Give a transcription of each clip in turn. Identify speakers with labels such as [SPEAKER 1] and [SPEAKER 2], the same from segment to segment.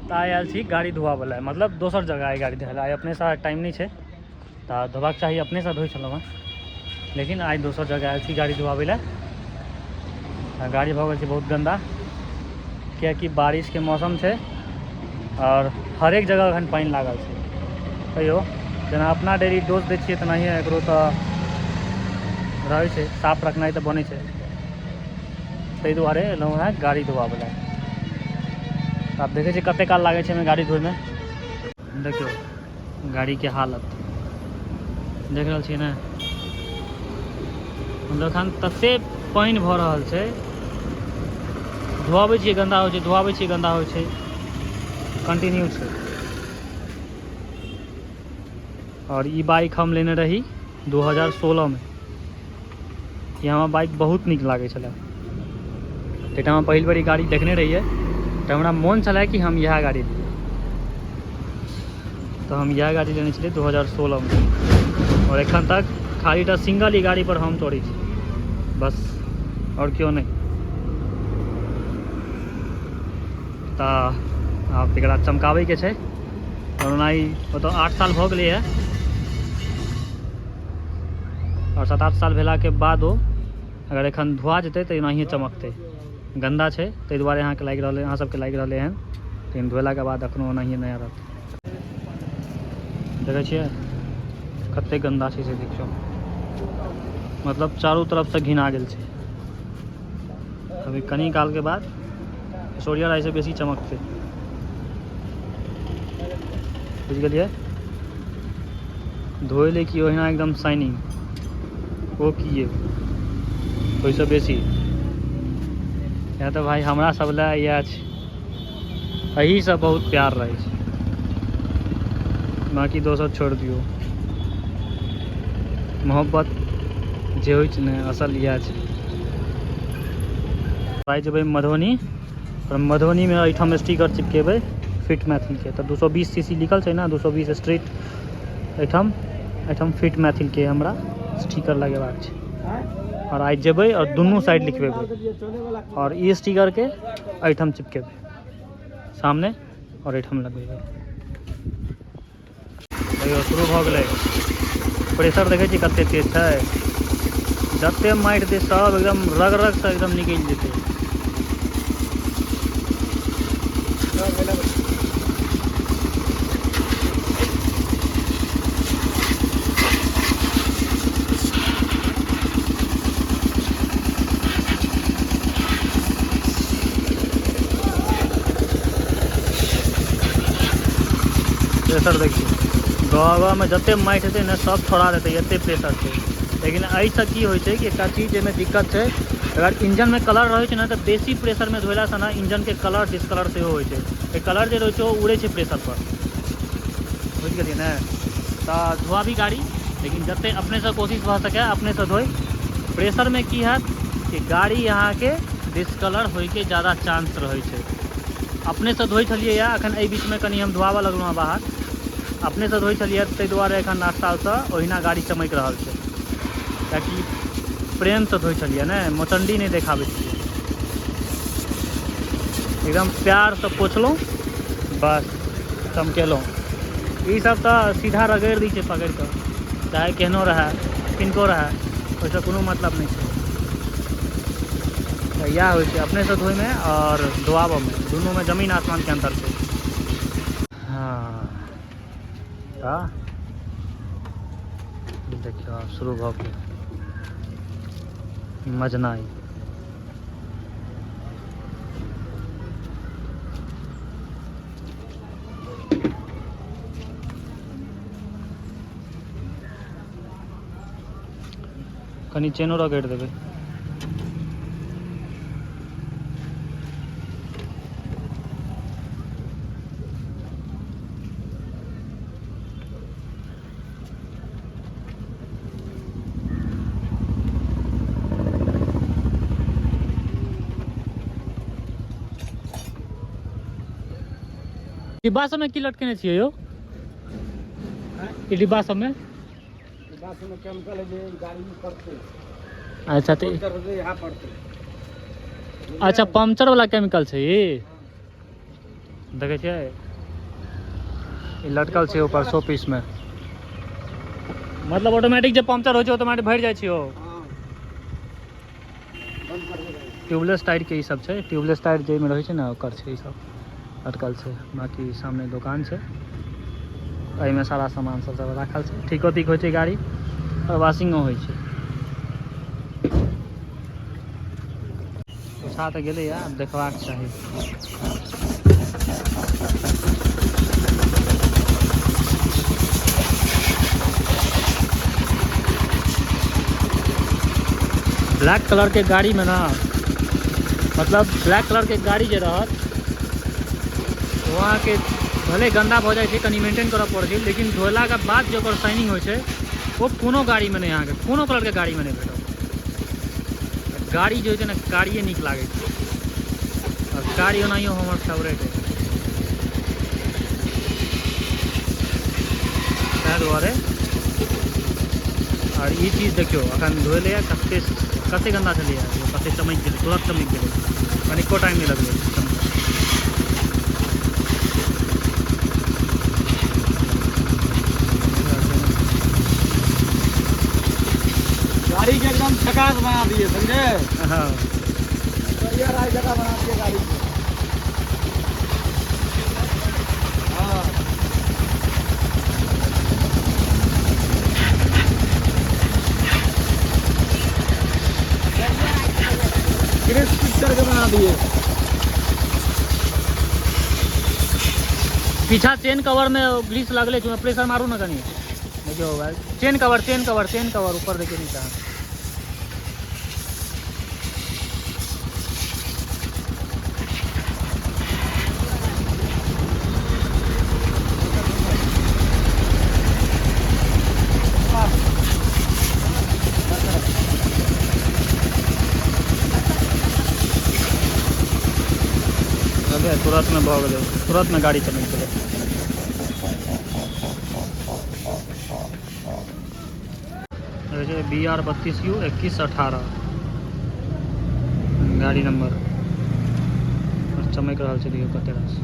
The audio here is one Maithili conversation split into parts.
[SPEAKER 1] तऽ आइ आयल छी गाड़ी धोआबै लए, मतलब दोसर जगह आइ गाड़ी धोआबै लए। आइ अपनेसँ टाइम नहि छै तऽ धोबाक चाही, अपनेसँ धोइ छलहुँ हेँ, लेकिन आइ दोसर जगह आयल छी गाड़ी धोआबै लए। आ गाड़ी भऽ गेल छै बहुत गन्दा, किएकि बारिशके मौसम छै आओर हरेक जगह एखन पानि लागल छै। तैयो जेना अपना डेली डोज दै छियै तेनाहिए एकरो तऽ रहै छै, साफ रखनाइ तऽ बनै छै। ताहि दुआरे एलहुँ हेँ गाड़ी धोआबै लए। आब देखै छियै कते काल लागै छै एहिमे गाड़ी धोइमे। देखियौ गाड़ीके हालत देख रहल छियै ने, मतलब एखन तते पानि भऽ रहल छै। धोआबै छियै गन्दा होइ छै, धोआबै छियै गन्दा होइ छै, कंटिन्यू छै। आओर ई बाइक हम लेने रही 2016 मे। ई हमरा बाइक बहुत नीक लागै छलै। ताहिठाम पहिल बेर ई गाड़ी देखने रहियै तऽ हमरा मोन छलै कि हम इएह गाड़ी लियै, तऽ हम इएह गाड़ी लेने छलियै 2016 मे। आओर एखन तक खाली टा सिंगल ई गाड़ी पर हम चढ़ै छी बस, आओर केओ नहि। तऽ आब एकरा चमकाबैके छै। आओर ओना ई ओतऽ 8 साल भऽ गेलैए, आओर 7-8 साल भेलाके बादो अगर एखन धोआ जेतै तऽ एनाहिए चमकतै। गन्दा छै ताहि दुआरे अहाँके लागि रहल, अहाँ सबके लागि रहलै हन, लेकिन धोलाके बाद एखनो ओनाहिए नया रहतै। देखै छियै कते गन्दा छै से देखियौ, मतलब चारू तरफसँ घिना गेल छै। अभी कनी कालके बाद ऐश्वर्या रायसँ बेसी चमकतै, बुझि गेलियै? धोइ ले कि ओहिना एकदम शाइनिंग ओ की ओहिसँ बेसी। या तऽ भाय हमरा सब लए इएह छै, एहिसँ बहुत प्यार रहै छै, बाँकी दोसर छोड़ि दियौ। मोहब्बत जे होइ छै ने, असल इएह छै। आइ जेबै मधुबनी, आओर मधुबनीमे एहिठाम स्टिकर चिपकेबै फिट मैथिलके। तऽ 220 सी सी लिखल छै ने, 220 स्ट्रीट, एहिठाम एहिठाम फिट मैथिलके हमरा स्टिकर लगेबाक छै। आओर आइ जेबै आओर दुनू साइड लिखबेबै, आओर ई स्टिकरके एहिठाम चिपकेबै सामने आओर एहिठाम लगेबै। देखियौ, शुरू भऽ गेलै। प्रेशर देखै छी कते तेज छै? जते माटि दे सब एकदम रग रगसँ एकदम निकलि जेतै। प्रेशर देखियौ, गवामे जते माटि हेतै ने, सब छोड़ा देतै, एते प्रेशर छै। लेकिन एहिसँ की होइ छै कि एकटा चीज जाहिमे दिक्कत छै, अगर इंजनमे कलर रहै छै ने, तऽ बेसी प्रेशरमे धोलासँ ने इंजनके कलर डिसकलर सेहो होइ छै। तऽ कलर जे रहै छै ओ उड़ै छै प्रेशर पर, बुझि गेलियै ने? तऽ धोआबी गाड़ी, लेकिन जते अपनेसँ कोशिश भऽ सकै अपनेसँ धोइ। प्रेशरमे की हैत कि गाड़ी अहाँके डिसकलर होइके ज्यादा चांस रहै छै। अपनेसँ धोइ छलियै या एखन एहि बीचमे कनि हम धोआबऽ लगलहुँ हँ बाहर। अपनेसँ धोइ छलियै, ताहि दुआरे एखन 8 सालसँ ओहिना गाड़ी चमकि रहल छै, कियाकि प्रेमसँ धोइ छलियै ने, मोचंडी नहि देखाबै छलियै, एकदम प्यारसँ पोछलहुँ, बस चमकेलहुँ। ई सब तऽ सीधा रगड़ि दै छै पकड़ि कऽ, चाहे केहनो रहए, किनको रहए, ओहिसँ कोनो मतलब नहि छै। तऽ इएह होइ छै अपनेसँ धोइमे आओर धोआबऽमे, दुनूमे जमीन आसमानके अन्तर छै। हँ, तऽ देखियौ, आब शुरू भऽ गेलै मजनाइ। कनि चेनो रगड़ि देबै। डिब्बा सबमे की लटकेने छियै यौ? ई डिब्बा सबमे?
[SPEAKER 2] डिब्बा सबमे केमिकल है जे गाड़ी में पड़तै।
[SPEAKER 1] अच्छा, तऽ
[SPEAKER 2] पंचर होतै, यहाँ पड़तै।
[SPEAKER 1] अच्छा, पंचर वाला केमिकल छै ई? देखै छियै, ई लटकल छै ऊपर शो पीस में। मतलब ऑटोमेटिक जे पंक्चर होइ छै, ऑटोमेटिक भरि जाइ छै ओ।
[SPEAKER 2] हाँ, बंद कर दे।
[SPEAKER 1] ट्यूबलेस टायर के ई सब छै। ट्यूबलेस टायर जाहिमे रहै छै ने, ओकर छै। ई सब लटकल छै। बाकी सामने दोकान छै, एहिमे सारा सामान सब सब राखल छै। ठीको तीक होइ छै गाड़ी आओर वॉशिंगो होइ छै। उठा तऽ गेलैए, आब देखबाक चाही। ब्लैक कलर के गाड़ी में ना, मतलब ब्लैक कलर के गाड़ी जे रहत, ओ अहाँके भले गन्दा भऽ जाइ छै, कनि मेंटेन करऽ पड़ै छै, लेकिन धोलाके बाद जे ओकर शाइनिंग होइ छै, ओ कोनो गाड़ीमे नहि, अहाँके कोनो कलरके गाड़ीमे नहि भेटत। गाड़ी जे होइ छै ने, गाड़िए नीक लागै छै। आओर गाड़ी ओनाहियो हमर फेवरेट है, ताहि दुआरे। आओर ई चीज देखियौ, अखन धोएलैए, कते कते गन्दा छलैए, कते चमकि गेलै, तुरंत चमकि गेलै, कनिको टाइम नहि लगलै।
[SPEAKER 2] गाड़ी के एकदम झकास बना दिए, समझे?
[SPEAKER 1] हाँ।
[SPEAKER 2] बढ़िया राय जगह बना दिए गाड़ी के। हाँ। क्रिस्प पिक्चर के बना दिए।
[SPEAKER 1] पीछा चेन कवर में ग्रीस लगले छै, प्रेशर मारू ने कनि। देखियौ, chain cover, chain cover, chain cover ऊपर देखियौ, नीचा। तुरंत में भऽ गेलै, तुरंत में गाड़ी चमकि गेलै। BR 32 U 2118 गाड़ी नंबर और चमकि रहल छै, देखियौ कते रास।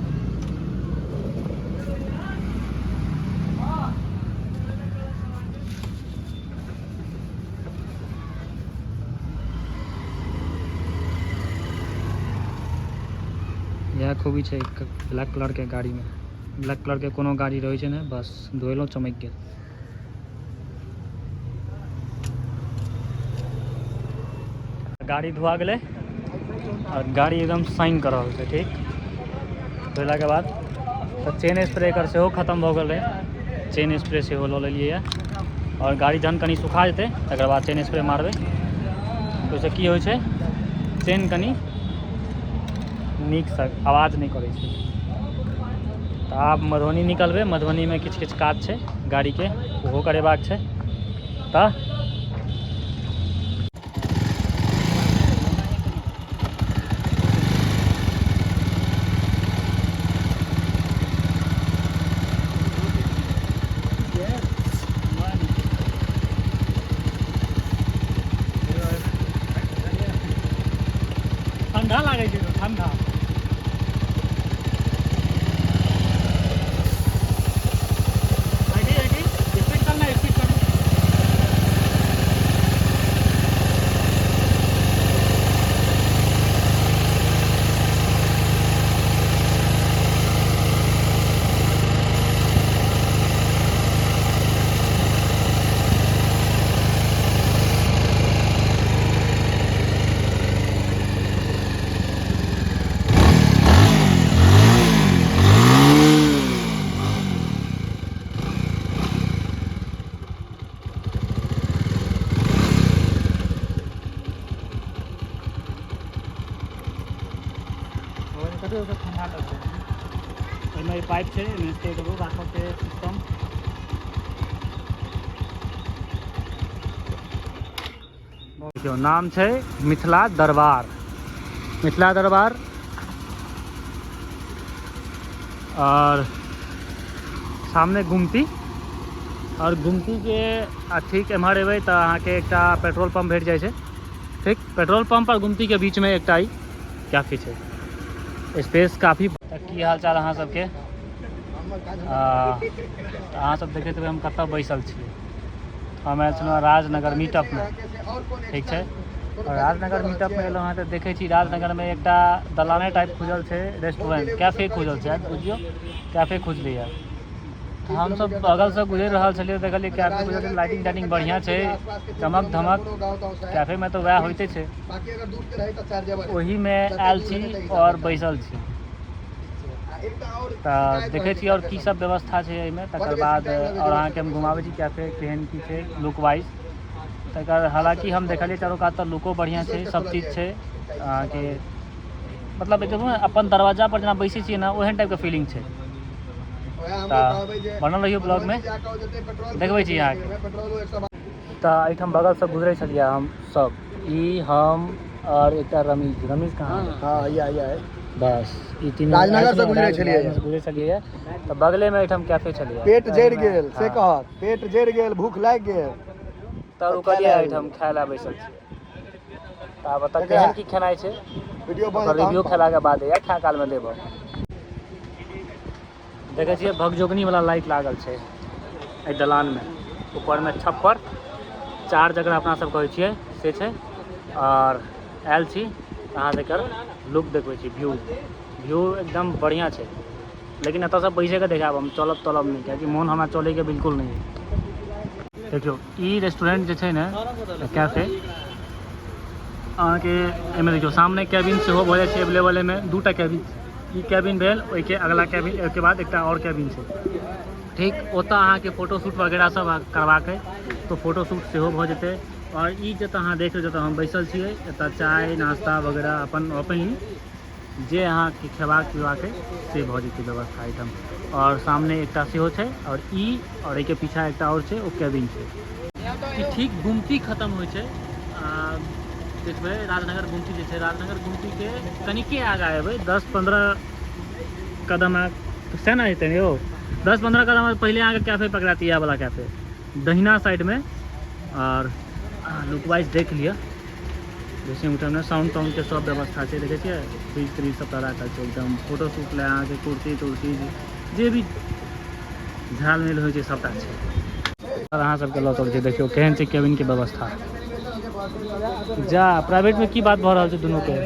[SPEAKER 1] इएह खूबी छै ब्लैक कलर के गाड़ी में। ब्लैक कलर के कोनो गाड़ी रहै छै ने, बस धोएलहुँ, चमकि गेल। गाड़ी धोआ गेलै और गाड़ी एकदम शाइन कर रहल छै। ठीक धोलाके बाद तऽ चेन स्प्रे एकर सेहो खतम भऽ गेल रहै, चेन स्प्रे सेहो लऽ लेलियै। आओर गाड़ी जहन कनि सुखा जेतै, तकर बाद चेन स्प्रे मारबै। ओहिसँ की होइ छै, चेन कनि नीकसँ आवाज नहि करै छै। तऽ आब मधुबनी निकलबै। मधुबनीमे किछु किछु काज छै गाड़ीके, ओहो करेबाक छै। तऽ ठंडा लागै छै, ठंडा। स्पीड करना, स्पीड करना। कते ओकर ठंडा लगतै। ओहिमे पाइप छै, एहिमे स्प्रे करू राखऽके सिस्टम। देखियौ, नाम छै मिथिला दरबार। मिथिला दरबार और सामने गुमती, और गुमती के आ ठीक एम्हर एबै तऽ अहाँके एकटा पेट्रोल पंप भेट जाइ छै। ठीक पेट्रोल पंप और गुमती के बीच में एकटा ई कैफे छै। स्पेस काफ़ी। तऽ की हाल चाल अहाँ सबके? तऽ अहाँ सब देखैत हेबै हम कतऽ बैसल छी। हम आयल छलहुँ राजनगर मीटअपमे, ठीक छै। आओर राजनगर मीटअपमे एलहुँ हँ तऽ देखै छी राजनगरमे एकटा दलाने टाइप खुजल छै, रेस्टोरेंट कैफे खुजल छै, बुझियौ कैफे खुजलैए। तऽ हमसब बगलसँ गुजरि रहल छलियै, देखलियै कैफे खुजल छै, लाइटिंग ताइटिंग बढ़िआँ छै, चमक धमक कैफेमे तऽ वएह होइते छै। ओहीमे आयल छी आओर बैसल छी। तऽ देखै छी आओर की सब व्यवस्था छै एहिमे। तकर बाद आओर अहाँके हम घुमाबै छी कैफे केहन की छै लुक वाइज। तकर हालाँकि हम देखलियै चारू कात तऽ लुको बढ़िआँ छै, सब चीज छै अहाँके, मतलब एकदम अपन दरवाजा पर जेना बैसै छियै ने ओहन टाइपके फीलिंग छै। तऽ बनल रहियौ ब्लॉगमे, देखबै छी अहाँके। तऽ एहिठाम बगलसँ गुजरै छलियै हम सब, ई हम आओर एकटा रमीज। रमीज कहाँ?
[SPEAKER 2] हाँ, या या।
[SPEAKER 1] बस ई तीनू
[SPEAKER 2] राजनगर से गुजरै छलियै।
[SPEAKER 1] राजनगर से गुजरै छलियै तऽ बगलेमे एहिठाम कैफे छलियै।
[SPEAKER 2] पेट जरि गेल से कहत, पेट जरि गेल, भूख लागि गेल।
[SPEAKER 1] तऽ रुकलियै एहिठाम खाय लए बैसल छियै। तऽ आब एतऽ केहन की खेनाइ छै
[SPEAKER 2] वीडियो
[SPEAKER 1] ओकर
[SPEAKER 2] बन
[SPEAKER 1] रिव्यू खेलाके बाद या खा कालमे देब। देखै छियै भगजोगनी वाला लाइट लागल छै एहि दलानमे, ऊपरमे छप्पर चार जकरा अपना सब कहै छियै से छै। आओर आयल छी अहाँ एकर लुक देखबै छी, व्यू व्यू एकदम बढ़िआँ छै। लेकिन एतऽसँ बैसेके देखायब हम, चलब तलब नहि, कियाकि मोन हमरा चलैके बिल्कुल नहि है। देखियौ ई रेस्टोरेंट जे छै ने कैफे अहाँके, एहिमे देखियौ सामने कैबिन सेहो भऽ जाइ छै एवेलेबल। एहिमे दूटा कैबिन, ई कैबिन भेल, ओहिके अगला कैबिन, ओहिके बाद एकटा आओर कैबिन छै। ठीक ओतऽ अहाँके फोटोशूट वगैरह सब करबाक अइ तऽ फोटोशूट सेहो भऽ जेतै। आओर ई जतऽ अहाँ देख रहल, जतऽ हम बैसल छियै, एतऽ चाय नाश्ता वगैरह अपन ओपनली जे अहाँके खेबाक पीबाक अइ से भऽ जेतै व्यवस्था एहिठाम। आओर सामने एकटा सेहो छै, आओर ई आओर एहिके पीछा एकटा आओर छै, ओ कैबिन छै। ई ठीक गुमती खतम होइ छै, देखबै राजनगर गुमती जे छै, राजनगर गुमतीके कनिके आगाँ एबै 10-15 कदम से ने हेतै यौ, 10-15 कदम पहिले अहाँके कैफे पकड़ायत, इएह वाला कैफे दहिना साइडमे। आओर लुक वाइज देख लिअ, जैसे उठेमे साउंड ताउंडके सब व्यवस्था छै, देखै छियै फ्रिज त्रिज सबटा राखल छै एकदम। फोटो शूट लए अहाँके कुर्सी तुर्सी जे भी झालमेल होइ छै सबटा छै। आओर अहाँ सबके लऽ चलै छै, देखियौ केहन छै केबिनके व्यवस्था। जा प्राइवेटमे की बात भऽ रहल छै दुनूके?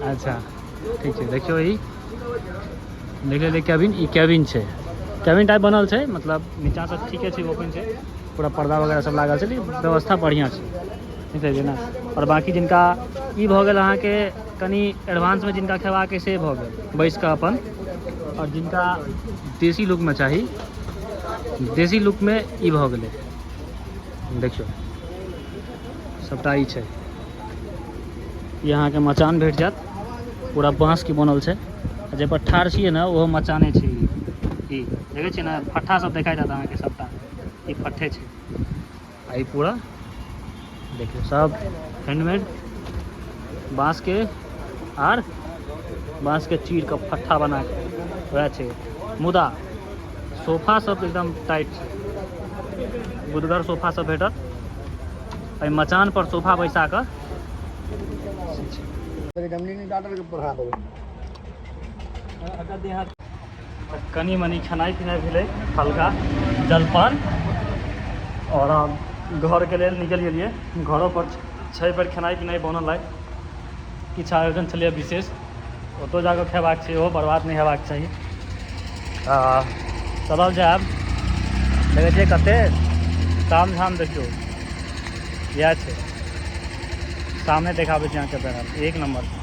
[SPEAKER 1] अच्छा ठीक छै। देखियौ ई देख लेलियै केबिन, ई केबिन छै, केबिन टाइप बनल छै, मतलब नीचाँसँ ठीके छै, ओपन छै, पूरा पर्दा वगैरह सब लागल छै, लेकिन व्यवस्था बढ़िआँ छै, ठीक छै ने। आओर बाँकी जिनका ई भऽ गेल अहाँके कनि एडवांसमे जिनका खेबाक से भऽ गेल बैस कऽ अपन, आओर जिनका देसी लुकमे चाही देसी लुकमे ई भऽ गेलै। देखियौ सबटा ई छै, ई अहाँके मचान भेट जायत, पूरा बाँसके बनल छै, आ जाहिपर ठाढ़ छियै ने ओहो मचाने छै। ई देखै छियै ने फट्ठा सब देखाइ देत अहाँके, सबटा ई फट्ठे छै। आ ई पूरा देखियौ सब हैंडमेड बाँसके, आर बाँसके चीर कऽ फट्ठा बना कऽ वएह छै। मुदा सोफा सब एकदम टाइट छै, गुदगर सोफा सब भेटत एहि मचान पर सोफा बैसा कऽ। कनि मनि खेनाइ पिनाइ भेलै, हल्का जलपान, आओर हम घरके लेल निकलि गेलियै। घरो पर छै पर खेनाइ पिनाइ बनल अइ, किछु आयोजन छलैए विशेष, ओतऽ जाकऽ खेबाक छै, ओहो बर्बाद नहि हेबाक चाही। चलल जायब। देखै छियै कते ताम झाम, देखियौ इएह छै सामने देखाबै छी अहाँके बैनर, एक नम्बर।